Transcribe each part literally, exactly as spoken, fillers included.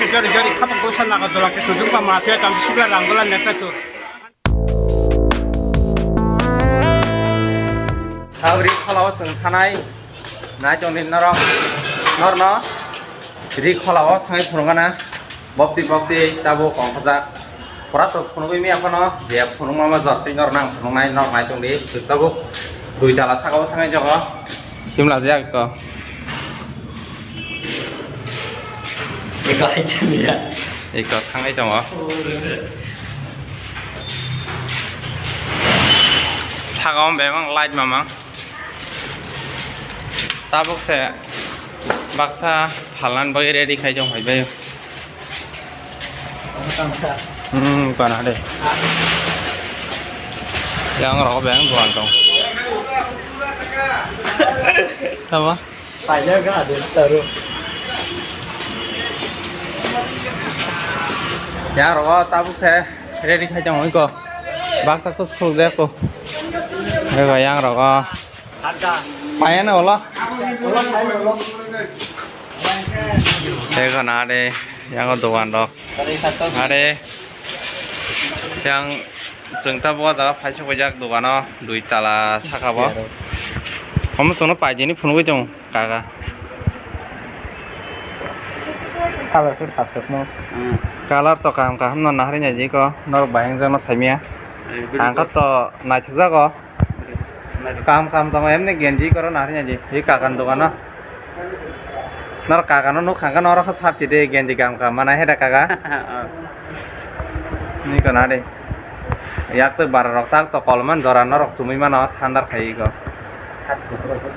Jori jori khapang koisa naga dola ke sujung pa ma te tam sibra rang dola nekta tur. Abri kholao chwng thanai nai tongni norok norno ri kholao thangwi phunukgana bopti bopti tabuk kongkhajak. Pura to phunugwi mia phano je phunukma ma jor twi norno ang phunuknai norok nai tongdi tabuk dui tala sakao thangwi jogo himlajak ko. Eko hai tongya. Eko thangwi tongo. Saka o bebak light mamang. Tabuk se baksa phalnani bagwi ready khai tong phai bai. Hmm, kana de. Yang rok beng duan tong. Tama? Paida ga de taro. Yang rogo tabuk se ready khai tong ko. Baksa ko suk de ko. Ego yang rogo. Paya na ola. Ego na de yang dogan rok. Are yang chwng tabuk o jaga phai sokjak dogano dui tala saka bo. Omo chwngno paidini phunugwi tongo kaka. Colour khe khasukno. Hmm. Colour to kaham kaham no nahari nai jiko norok bahai wngjakno saimia. Eh, ang kha to naithokjago. Kaham kaham tongo emni genji koro nahari nai ji. Hi kakan dogano. Nor kaka no nuk kha khe norok khe sap chide genji gam ka mana heda kaka. Oh. Ni kana de. Yak twi bara rok tak to kolman jora norok chumui mano thandar khai go.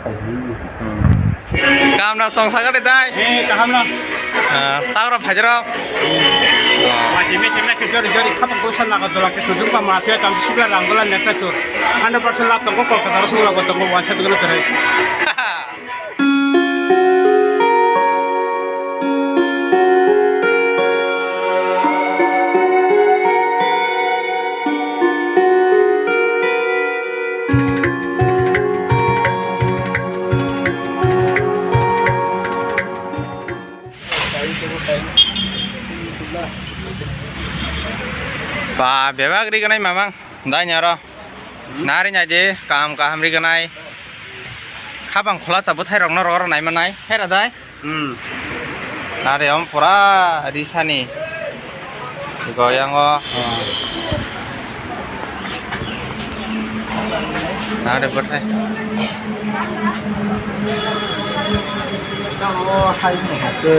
Hmm. Kam na song saga de dai. Eh, kaham na. Ah, tak rok phai rok. Wajib me semna ke jori jori khapang koisa naga dola ke sujung pa ma te tam sibra rang dola nekta tur. Hundred percent lab tongo Kolkata ro sula bo tongo wansa dogno tere. Ba, bebak ri ganai mamang, dai nyaro. Nari nyai de, kaham kaham ri ganai. Khabang khola cha bwthai rok no rw rw nai manai. Hera dai. Hmm. Are om pura risani. Goyango. Are bwthai. Tamo hai ni hake.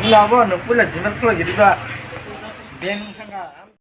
Labo no pula jinak pula gitu ba. Ben thanga.